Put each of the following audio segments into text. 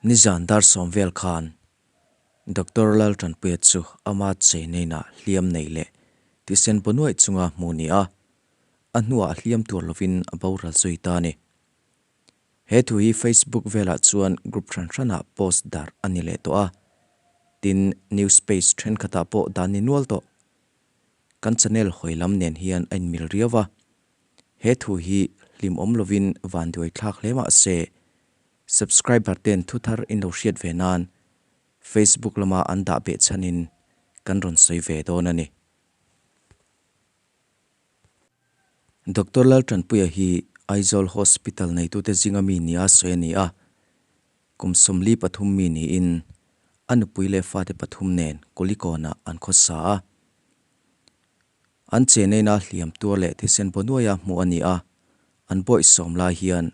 Nizan dar sawm vel khan Doctor Laltanpuia chu ama cheineinah hliam nei leh thisen baw nuaih chunga hmuh ni a, a hnuah hliam tur lovin a boral zui ta a ni. He thu hi Facebook velah chuan group hran hranah post darh a ni leh tawh a, tin news page thenkhatah pawh dan ni nual tawh. Kan channel hawi lam nen hian a inmil riau a, he thu hi hlimawm lovin vanduai thlak hle mah se, Subscriber ten thu thar in lo hriat ve nan Facebook lama an dah beh chhanin kan rawn sawi ve dawn a ni. Doctor Laltanpuia hi Aizawl Hospital neitute zinga mi nia sawi a ni a, kum 43 mi niin a nupui leh fate pathum nen Kulikawnah an khawsa a. An cheneina hliam tuar leh thisen baw nuaia hmuh a ni a, an bawihsawm lai hian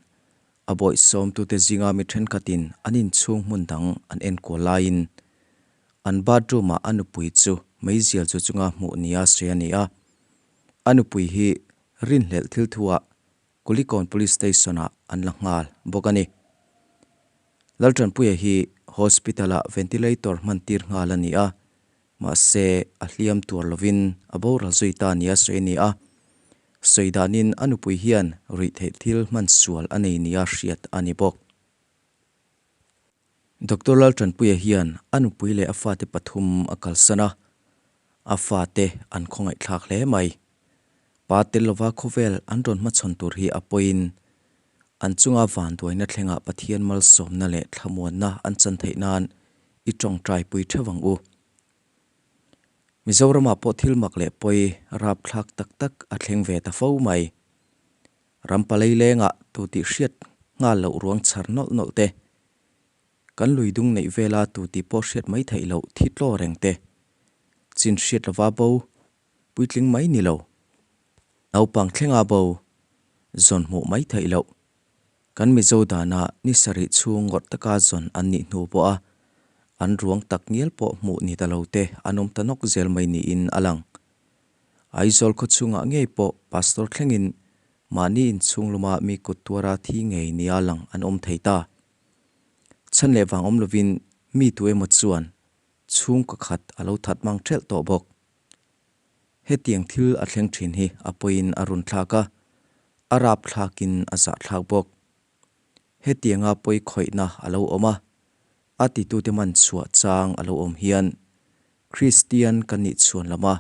a bawihsawmtute zinga mi thenkhatin an inchhung hmun dang an enkual laiin an bathroom-ah a nupui chu meizial chu chunga hmuh nia sawi a ni a. A nupui hi rinhlelh thil thuah Kulikawn Police Station-ah an la nghal bawk a ni. Laltanpuia hi hospital-ah ventilator hmantir nghal a ni a, Mahse, a hliam tuar lovin a boral zui ta nia sawi a ni a. Sawi danin a nupui hian ruihtheih thil hman sual a nei nia hriat a ni bawk. Doctor Laltanpuia hian a nupui leh a fate pathum a kalsan a, a fate an khawngaihthlak hle mai. Pa tel lova khawvel an rawn hmachhawn tur hi a pawiin an chunga vanduaina thlengah Pathian malsawmna leh thlamuanna an chan theih nan i tawngtaipui theuh ang u. Mizoramah pawh thil mak leh pawi rapthlak tak tak a thleng ve ta fo mai. Ram palei lengah tu tih hriat nghal loh ruang chhar nawlh nawlh te, kan lui dung neih vela tu tih pawh hriat mai theih loh thi tlaw reng te, chin hriat lova bo puitling mai ni lo. Naupang thlenga bo zawn hmuh mai theih loh. Kan Mizo dana ni sarih chhung ngawrh taka zawn an nih hnu pawha an ruang tak ngial pawh hmuh ni ta lo te an awm ta nawk zel mai niin a lang. Aizawl khaw chhungah ngei pawh Pastor thlengin mahni inchhung luma mi kut tuara thi ngei nia lang an awm thei ta. Chhan leh vang awm lovin mi tu emaw chuan chhungkaw khat a lo that mang thelh tawh bawk. Hetiang thil a thleng thin hi a pawiin a run thlak a, a rap thlakin a zah thlak bawk. Hetianga pawi khawihna a lo awm a, a titute man chhuah chang a lo awm hian Kristian kan nih chhuan lama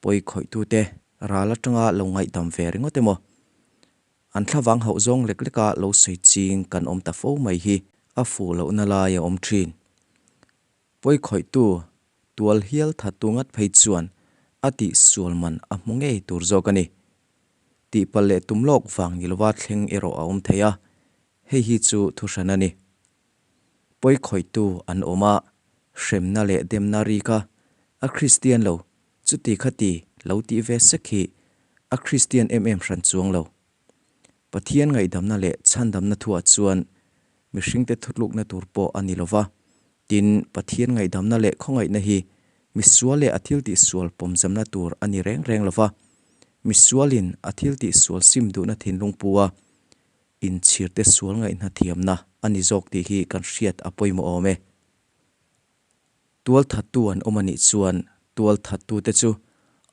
pawi khawihtute ral atanga lo ngaihdam ve ringawt emaw, an thlavang hauh zawng lek leka lo sawi ching kan awm ta fo mai hi a fuh lohna lai a awm thin. Pawi khawihtu tual hial thattu ngat phei chuan a tih sual man a hmu ngei tur zawk a ni. Tihpalh leh tum lawk vang ni lova thleng erawh a awm thei a, hei hi chu thu hran a ni. Pawi khawihtu an awm a, hremna leh demna ri kha a Kristian lo, chuti khati lo tih ve sek hi a Kristian em em hran chuang lo. Pathian ngaihdamna leh chhandamna thuah chuan mihringte thutlukna tur pawh a ni lova, tin, Pathian ngaihdamna leh khawngaihna hi misual leh a thiltihsual pawmzamna tur a ni reng reng lova, misualin a thiltihsual sim duhna thinlung pu a, inchhirte sual ngaihna thiamna a ni zawk tih hi kan hriat a pawimawh awm e. Tualthattu an awm a nih chuan tualthattute chu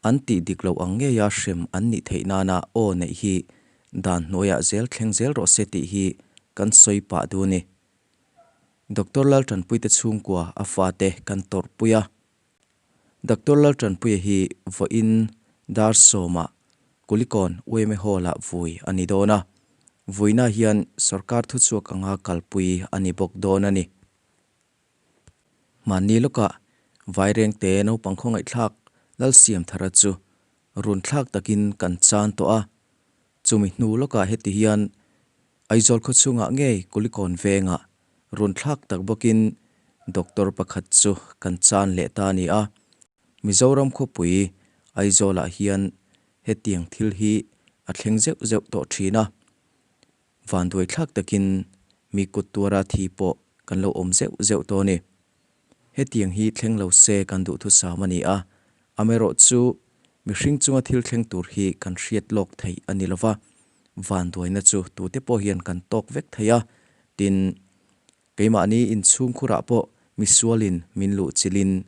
an tih dik loh ang ngeia hrem an nih theih nana aw neih hi dan hnuaiah zel thleng zel rawh se tih hi kan sawi pah duh a ni. Doctor Laltanpuite chhungkua a fate kan tawrhpui a. Doctor Laltanpuia hi vawiin dar sawmah Kulikawn UMA Hall-ah vui a ni dawn a. Vuina hian sorkar thuchhuak anga kalpui a ni bawk dawn a ni. Mahni lawkah Vairengte naupang khawngaihthlak Lalsiamthara chu run thlak takin kan chan tawh a, chumi hnu lawkah heti hian Aizawl khaw chhungah ngei Kulikawn vengah run thlak tak bawkin doctor pakhat chu kan chan leh ta a ni a. Mizoram khawpui Aizawlah hian hetiang thil hi a thleng zeuh zeuh tawh thin a. Vanduai thlak takin mi kut tuara thi pawh kan lo awm zeuh zeuh tawh a ni. Hetiang hi thleng lo se kan duhthusam a ni a, amaherawh chu mihring chunga thil thleng tur hi kan hriat lawk theih a ni lova, vanduaina chu tute pawh hian kan tawk vek thei a, tin. Keimahni inchhungkhurah pawh misualin min luhchilhin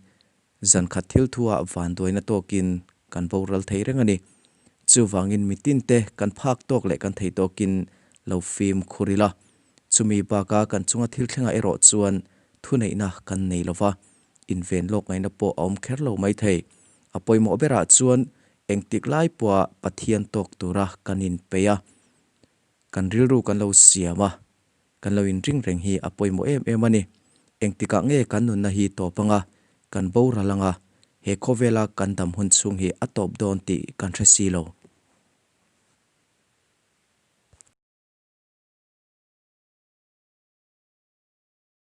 zan khat thil thuah vanduaina tawkin kan boral thei reng a ni. Chuvangin mitinte kan phak tawk leh kan theih tawkin lo fimkhur ila. Chumi baka kan chunga thil thlengah erawh chuan thuneihna kan nei lova, inven lawk ngaihna pawh a awm kher lo mai thei. A pawimawh berah chuan engtik lai pawha Pathian tawk tura kan inpeih a, kan rilru kan lo siam a, kan lo inring reng hi a pawimawh em em a ni. Engtikah nge kan nunna hi tawp anga, kan boral anga, he khawvela kan dam hun chhung hi a tawp dawn tih kan hre si lo.